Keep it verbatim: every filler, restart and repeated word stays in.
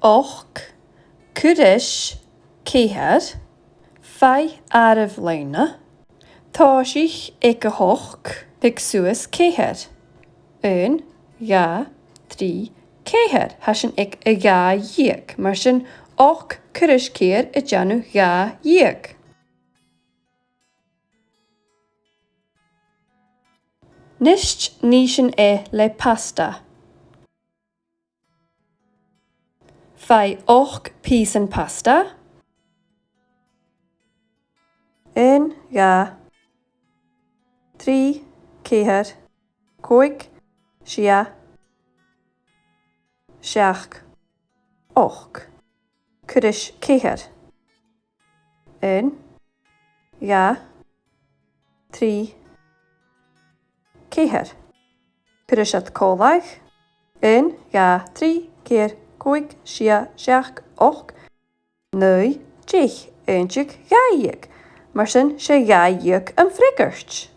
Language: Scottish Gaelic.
Ochd, cuir ris ceithir, faigh àireamh loidhne, tòisich aig a h-ochd, thig suas ceithir. Aon, dhà, trì, ceithir. Tha sinn aig a dhà dheug, mar sin ochd cuir ris ceithir a' dèanamh dhà dheug. Nist nì sinn e le pasta. Faigh ochd pìosan pasta. Aon, dhà, trì, ceithir, còig, sia, seachd, ochd. Cuir ris ceithir. Aon, dhà, trì, ceithir. Cuir ris iad còmhla. Aon, dhà, trì, ceithir, còig, sia, seachd, ochd, naoi, deich, aontaich, dhà dheug. Mar sin, 's e dhà dheug am freagairt.